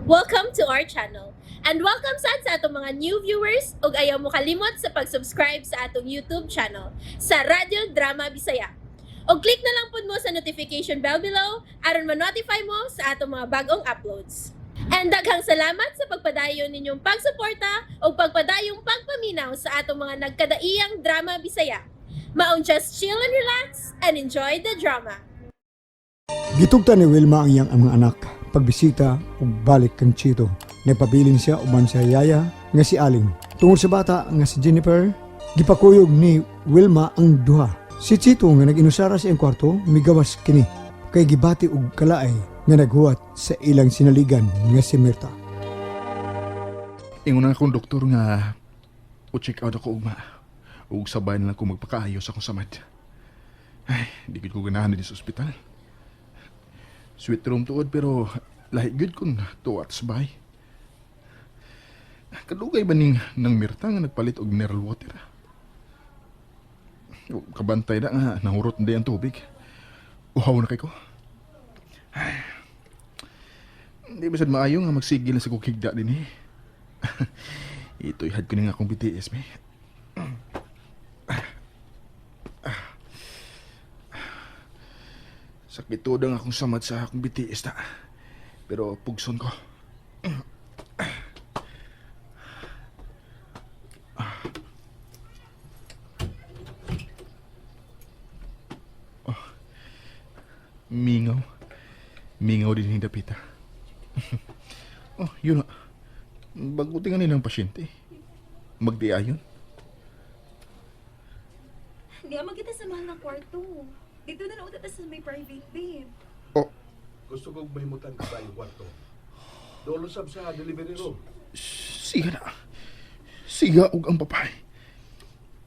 Welcome to our channel. And welcome sad sa atong mga new viewers ug ayaw mo kalimot sa pag-subscribe sa atong YouTube channel sa Radyo Drama Bisaya. Og click na lang pud mo sa notification bell below aron ma-notify mo sa atong mga bagong uploads. And daghang salamat sa pagpadayon ninyong pagsuporta ug pagpadayong pagpaminaw sa atong mga nagkadaiyang drama Bisaya. Maong just chill and relax and enjoy the drama. Gitugtan ni Wilma ang iyang mga anak pagbisita ug balik kang Chito. Nagpabilin siya uban sa yaya nga si Aling. Tungod sa bata nga si Jennifer, gipakuyog ni Wilma ang duha. Si Chito nga nag-inusara sa iyang kwarto, migawas kini kay gibati og kalaay nga naghuwat sa ilang sinaligan nga si Mirta. Ingon na akong doktor nga o check out ako ugma. Ug sabay na lang ko magpakaayos akong samad. Ay, di gud ko ganahan diri sa ospital. Sweet room tuod pero lahi gud kun tuwat sa bahay. Kadugay ba ning nang Mirta nga nagpalit og mineral water? O, kabantay na nga nahurot na di ang tubig. Uhaw na kay ko. Ay, di ba sad maayo nga magsigil sa kukigda din eh. Ito'y had ko na nga akong BTS, may. Sakit to ang akong samad sa akong BTS na. Pero pugson ko. Oh. Mingaw. Mingaw din yung dapita. Oh, yun na. Bago tingan nilang pasyente. Magdiayon. Hindi ama kita sa mahal na kwarto. Dito na nauta ta sa may private, babe. Oh, Gusto kong mahimutan ka ba yung kwarto. Doon sab sa delivery room. Siga na. Siga og ang babae.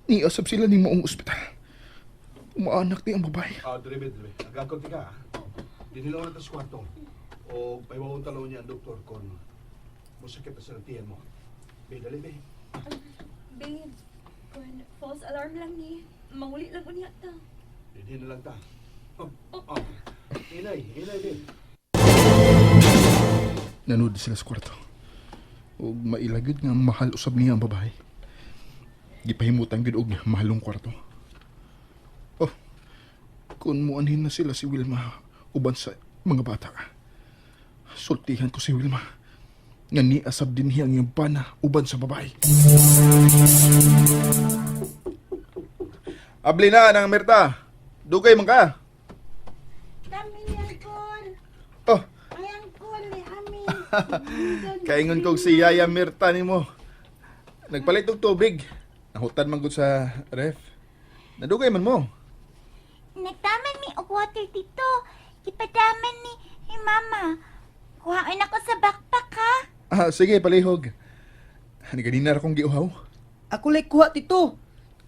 Niasab sila ni maong ospital. Umaanak di ang babae. Ah, delivery, delivery. Agakot ka, ah. Dinilaw na ta sa kwarto. O pahiwaon talaw niya ang doktor kung musakit na sa tiyan mo. Be, dali, be. Babe, kun false alarm lang ni. Manguli lang unya ta. Hindi na lang ta. Oh, oh. Inay, inay, be. Nanood sila sa kwarto. Og mailagid nga mahal usab niya ang babae. Gipahimutan gyud og mahalong kwarto. Oh, kung muanhin na sila si Wilma uban sa mga bata. Sultihan ko si Wilma. Nga niasab din niya ang iyang bana uban sa babae. Abli na nang Merta. Dugay man ka. Kami ni Angkol. Oh, Ay, Angkol, ni Amin. Kaingon kog si Yaya Mirta nimo. Nagpalit og tubig. Nahutan man gud sa ref. Nadugay man mo. Nagtaman mi og water dito. Ipadaman ni Mama. Kuhaon ako sa backpack, ha? Ah, sige, palihog. Ani ganina ra kong giuhaw. Ako lay kuha tito.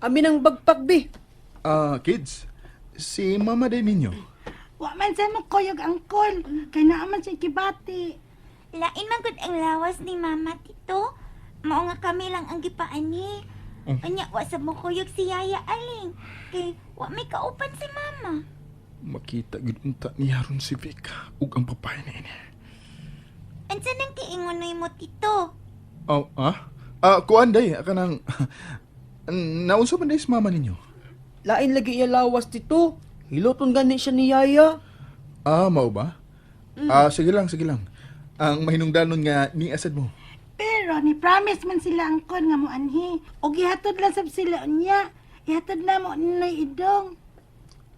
Amin ang bagpak bi. Ah, kids. Si mama din ninyo. Wa man sa mo kuyog angkol, kay naa man siya kibati. Lain man gud ang lawas ni Mama, Tito. Mao nga kami lang ang gipaani. Unya, wa sa mo kuyog si Yaya Aling. Kay wa may kaupan si Mama. Makita gud unta niya ron si Vic ug ang babae na ini. Unsa nang kiingonoy mo, Tito? Oh, ah? Ah, kuan day, aka nang naunsa man day si mama ninyo? Lain lagi iya lawas tito. Hiloton gani siya ni Yaya. Ah, mao ba? Ah, sige lang, sige lang. Ang mahinungdanon nga ni asad mo. Pero ni promise man sila angkol nga moanhi. Og ihatod lang sab sila unya. Ihatod na mo ninoy idong.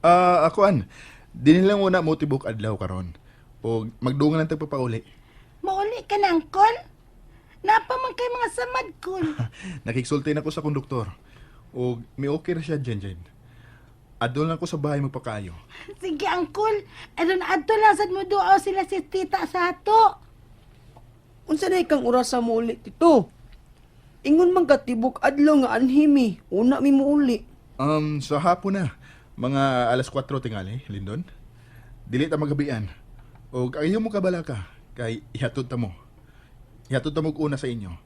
Ah, akuan. Dinhi lang una mo tibok adlaw karon. Og magdungan lang tagpapauli. Mauli ka na angkol. Napa man kay mga samad kol. Nakiksulti na ko sa konduktor. Og may okay ra siya dyan dyan. Adol lang ko sa bahay magpakayo. Sige angkol, aron adto lang sad mo duaw sila si tita sa ato. Unsa na ikang orasa mo uli tito? Ingon man ka tibok adlaw nga anhimi. Una mi mo uli. Sa hapon na. Mga alas 4 tingali, Lindon. Dili ta magabian. Og ayaw mo kabala ka kay ihatod ta mo. Ihatod ta mo og una sa inyo.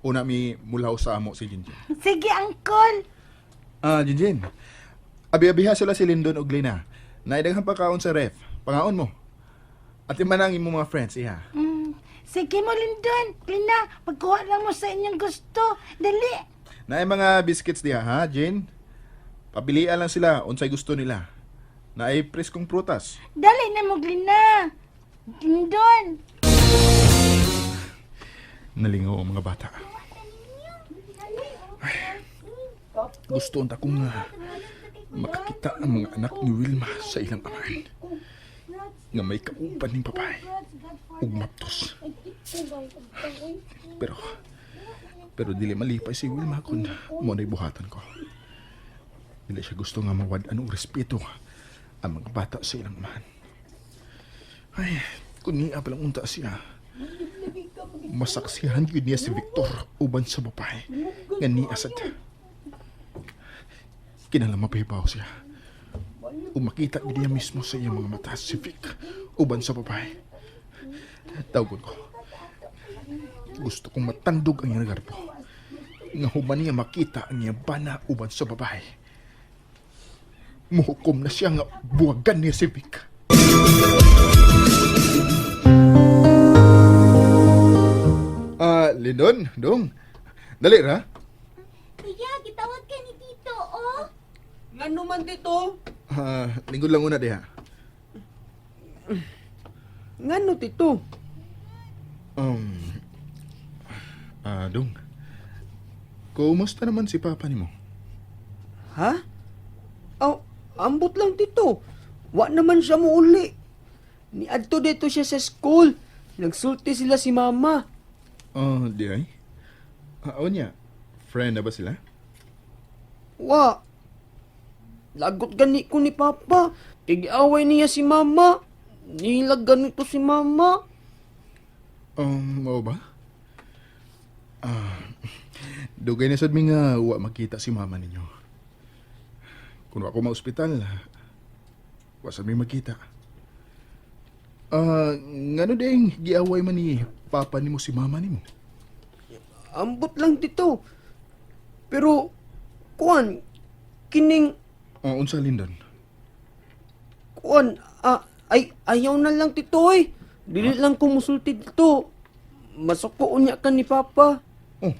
Una mi mulaw sa amo si Jinjin. Sige angkol. Ah, Jinjin. Abi-abiha sila si Lindon og Lina. Naidaghan pa kaon sa ref. Pangaon mo. At man ang imong mga friends, iha. Sige mo, Lindon. Lina, pagkuha lang mo sa inyong gusto. Dali. Naay mga biscuits diha ha, Jane? Pabilian lang sila unsay gusto nila. Naay preskong prutas. Dali na mo, Lina. Lindon. Nalingaw ang mga bata. Ay, gusto unta kong makakita ang mga anak ni Wilma sa ilang amahan. Nga may kauban ning babae ug maptos. Pero pero dili malipay si Wilma kung mo na'y buhatan ko. Dili siya gusto nga mawad-an og respeto ang mga bata sa ilang amahan. Ay, kung niya palang unta siya. Masaksihan yun niya si Victor uban sa babae nga niya sad. Kinala mapahibaw siya. Umakita gid niya mismo sa iyang mga mata si Vic uban sa babae. Tawgon ko. Gusto kong matandog ang iyang garbo. Nga human niya makita ang iyang bana uban sa babae. Muhukom na siya nga buwagan niya si Vic. Ah, Lindon, dong. Dali ra. Kuya, gitawag ka ni Tito, oh. Ngano man tito? Ah, lingkod lang una diha. Ngano tito? Um, dong. Kumusta naman si Papa nimo? Ha? Aw, ambot lang tito. Wa naman siya muuli. Niadto dito siya sa school. Nagsulti sila si mama. Oh, di ay. Ah, niya. Friend na ba sila? Wa. Lagot gani ko ni papa. Tigiaway niya si mama. Nilag ganito si mama. Mao ba? Ah, dugay na sad mi nga wa makita si mama ninyo. Kung ako ma-ospital, wa sad mi makita. Ah, ngano ding giaway man ni papa nimo si mama nimo? Ambot lang tito. Pero, kuan, kining, Oh, unsa Lindon? kuan, ah, ay, ayaw na lang tito eh. Dili lang ko musulti dito. Masuko unya ka ni papa. Oh,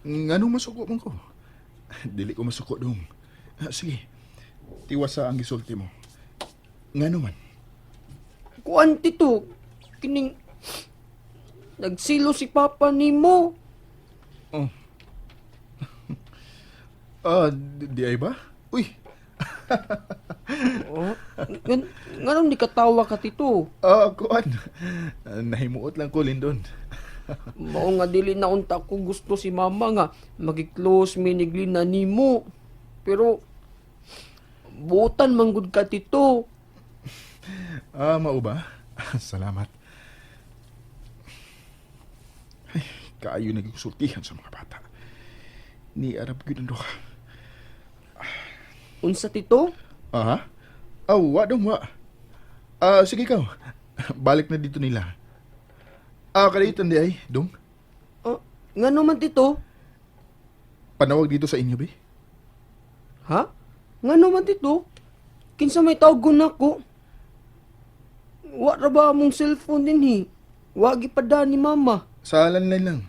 ngano masuko man ko? Dili ko masuko dong. Ah, sige, tiwasa ang gisulti mo. Ngano man? Kuan tito, kining, nagsilo si papa nimo. Oh. Ah, di ay ba? Uy, Oh, ngan, nganong di katawa ka tito? ah, kuan. Ah, nahimuot lang ko, Lindon. Mao nga dili na unta ko gusto si mama nga magi-close mi ni Glina nimo. Pero buotan man gud ka tito. Ah, mao ba? Salamat. Ay, kaayo nagsultihan sa mga bata. Ni Arab gyud ang duha. Unsa tito? Aha. Aw, wa dong wa. Ah, sige ikaw. Balik na dito nila. Ah, kalitan di ay, dong. Ah, ngano man tito? Panawag dito sa inyo, be. Ha? Ngano man tito? Kinsa may tawgon nako? Wa ra ba among cellphone dinhi? Wa gipada ni mama. Sa landline lang.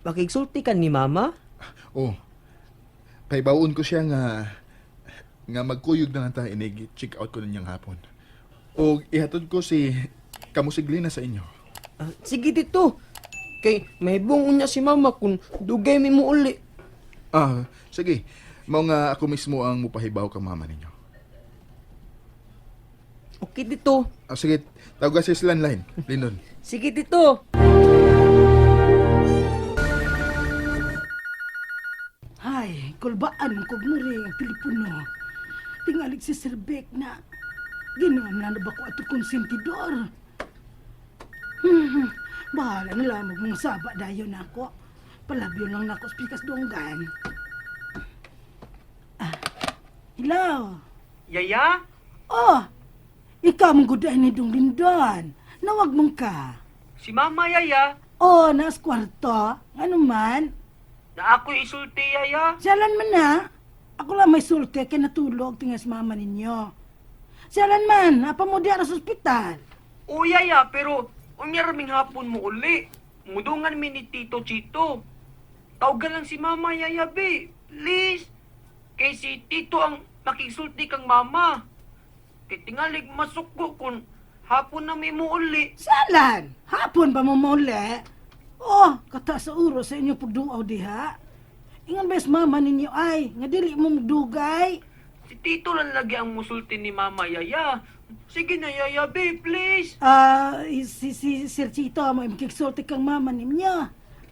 Makigsulti ka ni mama? Oh. Paibawon ko siya nga nga magkuyog na lang ta inig check out ko ninyang hapon. O ihatod ko si Kamusiglina sa inyo. Ah, sige tito. Kay mahibong unya si mama kung dugay mi mo uli. Ah, sige. Mao nga ako mismo ang mupahibaw kang mama ninyo. Okay tito. Ah, sige, tawag sa landline. Lindon. Sige tito. Ay, kulbaan mong kugmuri ang telepono. Tingalig si Sir Beck na. Ginoom na na ba ko ato konsentidor? Bahala na lamang mga saba dayon ako. Palabyo lang nako sa pikas donggan. Ah, hello. Yaya? Oh, ikaw mong gudahin ni Dong Lindon. Nawag mong ka. Si Mama Yaya? Oh, nas kwarto. Ano man? Na ako'y isulti Yaya? Jalan man na. Ako lang may sulte kay natulog tingas mama ninyo. Jalan man, apa mo diara sa ospital. O Yaya, pero Unya raming hapon mo uli. Mudungan mi ni Tito Chito. Tawagan lang si Mama, Yaya, be. Please. Kay si Tito ang makigsulti kang Mama. Kay tingalig masuko kung hapon na mi mo uli. Salan! Hapon ba mo muli? Oh, kata sa uro sa inyo pagduaw diha. Ingon bes mama ninyo ay, nga dili mo magdugay. Si Tito lang lagi ang musulti ni Mama, Yaya. Sige na, Yaya, be, please. Ah, si Sir Chito, mo imkigsulti kang mama ninyo.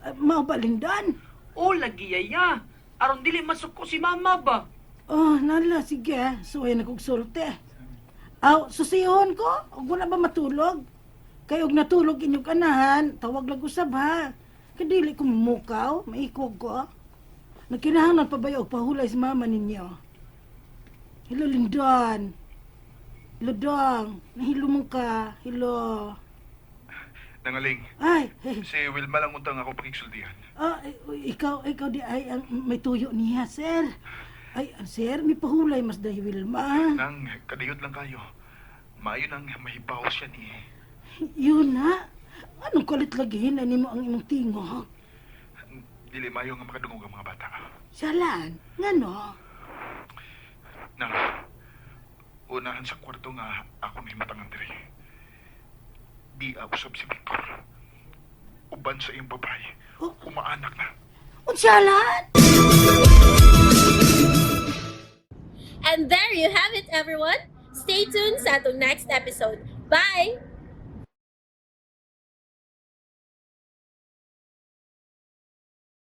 Ah, mao ba Lindan? O, lagi, Yaya. Aron dili masuko si Mama ba? Oh, nala, sige. Suway na kog sulti. Aw, susihon ko. Og wala ba matulog? Kay og natulog inyong anahan, tawag lang usab ha. Kadili ko mumukaw, maikog ko. Nagkinahanglan pa ba og pahulay sa mama ninyo? Hello, Lindon. Hello, Dong. Nahilo mo ka. Hello. Nangaling, Ay, eh, si Wilma lang untang ako pakigsultihan. ah, eh, ikaw di ay ang may tuyo niya, sir. Ay, sir, may pahulay mas dahil Wilma. Nang kadiyot lang kayo. Maayo nang mahibaw siya ni. Yun na. Anong kalit lagi na nimo ang imong tingog? Dili maayo nga makadungog ang mga bata. Salan, ngano? Nang unahan sa kwarto nga ako nahimatangan diri. Di usab si Victor. Uban sa iyong babae. Oh. Umaanak na. Unsalan? And there you have it, everyone. Stay tuned sa atong next episode. Bye!